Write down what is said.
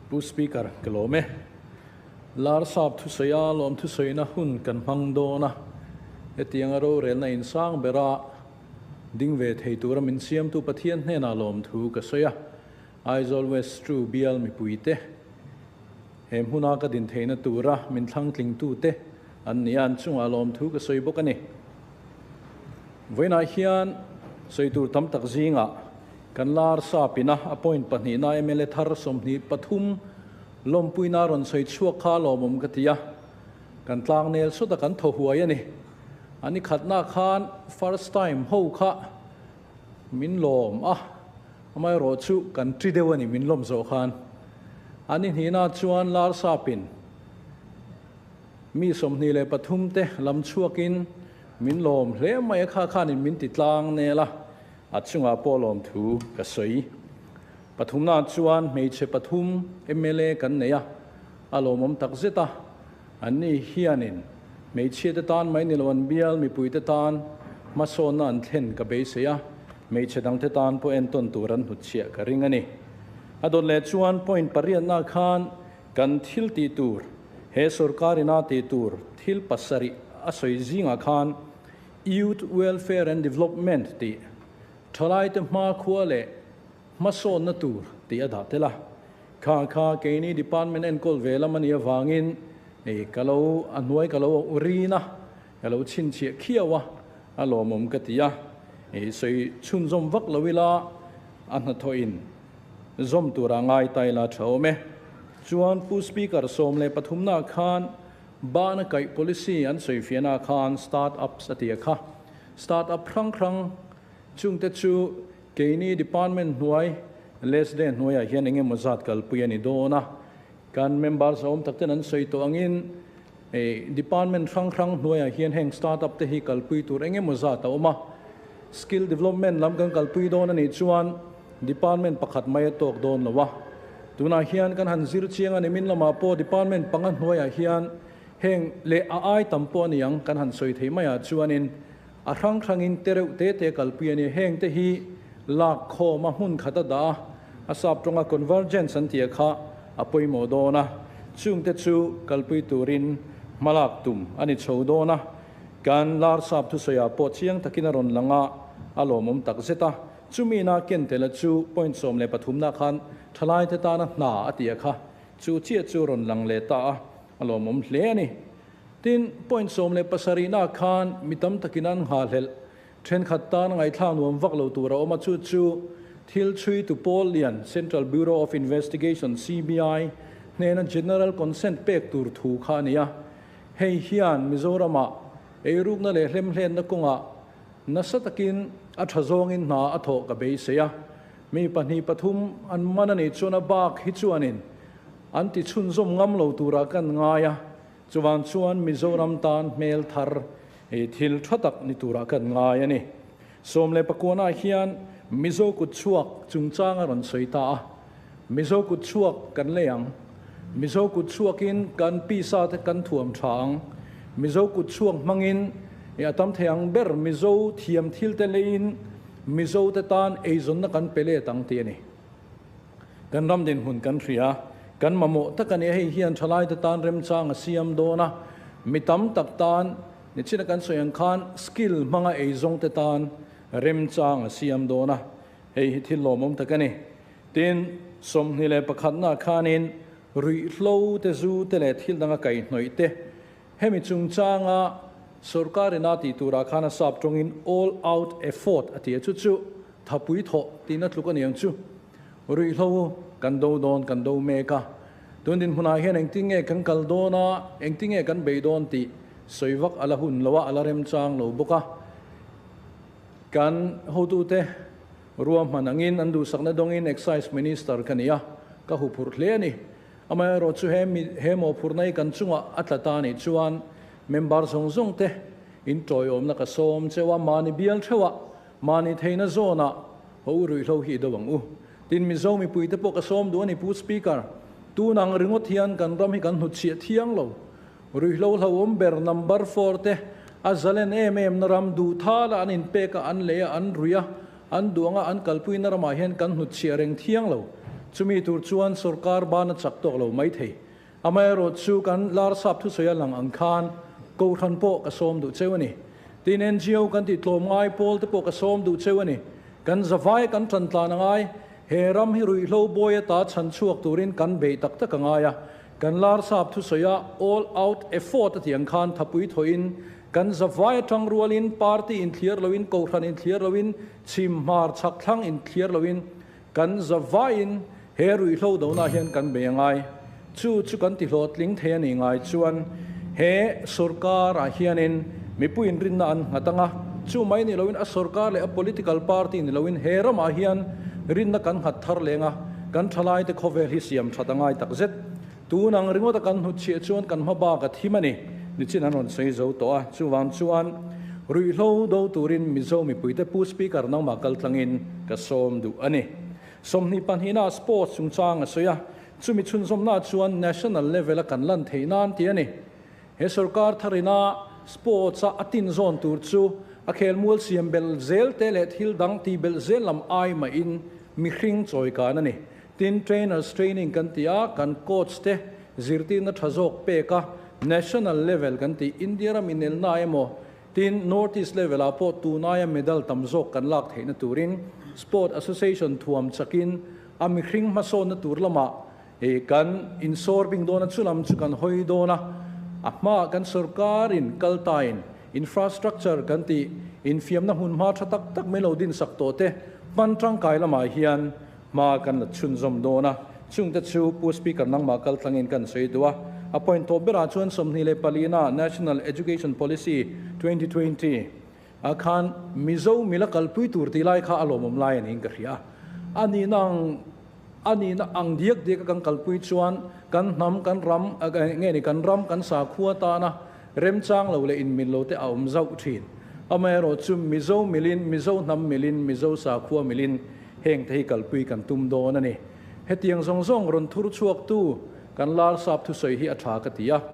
Pu Speaker, ka lawm e. Larsap thusawia lawm thusawina hun kan hmang dawn a, hetianga rorelna insang bera ding ve thei tura min siamtu Pathian hnenah lawmthu ka sawi a. Aizawl West True bial mipuite he hmuna ka din theihna tura min thlangtlingtute an ni a, an chungah lawmthu ka sawi bawk a ni. Vawiinah hian sawi tur tam tak zingah kan lar sapina a point pahnihna mla thar 23 lawmpuina rawn sawi chhuak kha lawmawm ka ti a, kan tlangnel sawta kan thaw huai a ni. A ni khatna khan first time ho kha min lawm a, amaherawh chu kan ṭi deuh a ni min lawm zawh khan. A ni hnihna chuan lar sapin mi 23 te lam chhuakin min lawm hle mai a, kha khanin min ti tlang nel a, a chungah pawh lawm thu ka sawi. Pathumna chuan hmeichhe pathum mla kan nei a, a lawmawm tak zet a, an ni hianin hmeichhia te tan mai ni lo an bial mipui te tan hmasawnna an thlen ka beisei a, hmeichhe dang te tan pawh entawn tur an hnutchhiah ka ring a ni. A dawt leh chuan point pariatna khan kan thil tih tur, he sorkarina tih tur thil pasarih a sawi zingah khan Youth Welfare and Development tih thalaite hmakhua leh hmasawnna tur tih a dah tel a. Kha kha keini department enkawl ve lam a nih avangin ka lo a hnuai ka lo rin a, ka lo chhinchhiah khiau a, a lawmawm ka ti a. Sawi chhunzawm vak lo ila a hnathawhin zawm tura ngai ta ila tha awm e. Chuan Pu Speaker 13 na khan bana kaih policy an sawi fiahna khan start ups a ti a kha. Start up hrang hrang chungte chu keini department hnuai LSD hnuaiah hian eng emaw zat kalpui a ni dawn a. Kan members a awm tak ten an sawi tawh angin department hrang hrang hnuaiah hian heng start up te hi kalpui tur eng emaw zat a awm a. Skill development lam kan kalpui dawn a nih chuan department pakhat mai a tawk dawn lo a. Tunah hian kan han zir chiang a ni min lamah pawh department panga hnuaiah hian heng leh a ai tam pawh a ni ang kan han sawi thei maiah chuanin a hrang hrangin te reuh te te kalpui a ni. Heng te hi lak khawm a hmun khat a dah a, a sap tawnga convergence an ti a kha a pawimawh dawn a. Chungte chu kalpui turin hmalak tum a ni chho dawn a. Kan lar sap thusawiah pawh chiang takin a rawn lang a, a lawmawm tak zet a. Chumi na ken tela chu point 13 na khan thalai te tana hna a ti a kha chu chiah chu rawn lang leh ta a, a lawmawm hle a ni. Tin, point 17 na khan mi tam takin an ngha hlelh thenkhat tan ngaithla nuam vak lo tur a awm a, chu chu thil chui tu pawl lian Central Bureau of Investigation CBI hnena general consent pek tur thu kha a ni a. Hei hian Mizorama eirukna leh hlemhlenna kawngah nasa takin a tha zawngin hna a thawh ka beisei a. Mi pahnih pathum an man a nih chuan a bak hi chuanin an ti chhunzawm ngam lo turah kan ngai a. Chuan chuan Mizoram tan hmel thar thil tha tak ni turah kan ngai a ni. 19 hian Mizo kut chhuak chungchang a rawn sawi ta a. Mizo kut chhuak kan lei ang. Mizo kut chhuakin kan pisa te kan thuam tha ang. Mizo kut chhuak hmangin a tam thei ang ber Mizo thiam thil te leiin Mizo te tan eizawnna kan pe let ang ti a ni. Kan ram din hmun kan hria, kan mamawh tak a ni. Hei hian thalai te tan remchang a siam dawn a, mi tam tak tan ni china kan sawi ang khan skill hmanga eizawng te tan remchang a siam dawn a, hei hi thil lawmawm tak a ni. Tin, 21 na khanin ruihhlo te zu te leh thil danga kaihhnawih te hemi chungchanga sorkarina tih turah khan a sap tawngin all out effort a ti a, chu chu thapui thawh tihna tluk a ni ang chu. Ruihhlo kan do dawn kan do mek a, tun din hmunah hian engtin nge kan kal dawn a, engtin nge kan bei dawn tih sawi vak ala hun lo a, ala remchang lo bawk a. Kan hotute ruah hman angin an duhsakna dawngin Excise Minister ka ni a, ka hu phurh hle a ni. Amaherawh chu he mi he maw phurhna hi kan chungah a tla ta nih chuan member zawng zawng te in tawiawmna ka sawm cheu a, mahni bial theuhah, mahni theihna zawnah ho ruihhlo hi i do ang u. Tin, Mizo mipui te pawh ka sawm duh a ni Pu Speaker. Tunang ringawt hian kan ram hi kan hnutchhiah thiang lo. Ruihhlo hlauhawm ber number 4 te a zalen em em na ram duh thala an inpek a, an lei a, an rui a, an duang a, an kalpui na ramah hian kan hnutchhiah reng thiang lo. Chumi tur chuan sorkar ban a chak tawk lo mai thei. Amaherawhchu kan Larsap thusawi a lang ang khan Kohhran pawh ka sawm duh cheu a ni. Tin, NGO kan tih tlawmngai pawl te pawh ka sawm duh cheu a ni. Kan zavai kan tan tlan a ngai. He ram hi ruihhlo bawi ata chhan chhuak turin kan beih tak tak a ngai a. Kan Larsap thusawi a all out effort a tih ang khan thapui thawhin kan zavai atang rualin party inthliar loin, Kohhran inthliar loin, chhim hmar chhak thlang inthliar loin kan zavaiin he ruihhlo donaah hian kan bei a ngai. Chu chu kan tihlawhtling thei a nih ngai chuan he sorkarah hianin mipuiin rinna an nghat ang a, chu mai ni loin a sorkar leh a political party ni loin he ramah hian rinna kan nghat thar leng a, kan thalaite khawvel hi siam that a ngai takzet. Tun ang ringawta kan hnutchhiah chuan kan hma bak a thim a ni. Nichin an rawn sawi zo tawh a, chuvang chuan ruihhlo do turin Mizo mipuite Pu Speaker nangmah kal tlangin ka sawm duh a ni. 22 ah sports chungchang a sawi a, chumi chhunzawmna chuan national level a kan lan theih nan tih a ni. He sorkar tharina sports a a tin zawn tur chu a khelmual siam belh zel te leh thil dang tih belh zel lam ai mahin mihring chawi kan a ni. Tin, trainers training kan ti a, kan coach te zirtirna tha zawk pek a, national level kan tih India ram inelna emaw, tin North East level ah pawh tunaia medal tam zawk kan lak theihna turin Sport Association thuam chakin a mihring hmasawnna tur lamah kan insawr bing dawn a, chulam chu kan hawi dawn a, a hmaah kan sorkarin kal tain infrastructure kan tih infiamna hmunhma tha tak tak mai lo dinsak tawh te hman tangkai lamah hian Hma kan la chhunzawm dawn a, chungte chu Pu Speaker nangmah kal tlangin kan sawi duh a. A point tawp berah chuan 24 na National Education Policy 2020 ah khan Mizo mila kalpui tur tih lai kha a lawmawm lai a niin ka hria a. A nihna ang a nihna ang diak diak a kan kalpui chuan kan hnam kan ram nge ni kan ram kan sakhua tana remchang lo leh inmil lo te a awm zauh thin. Amaherawh chu Mizo milin Mizo hnam milin Mizo sakhua milin Heng te hi kalpui kan tum dawn a ni. Hetiang zawng zawng rawn thur chhuaktu kan Larsap thusawi hi a tha ka ti a.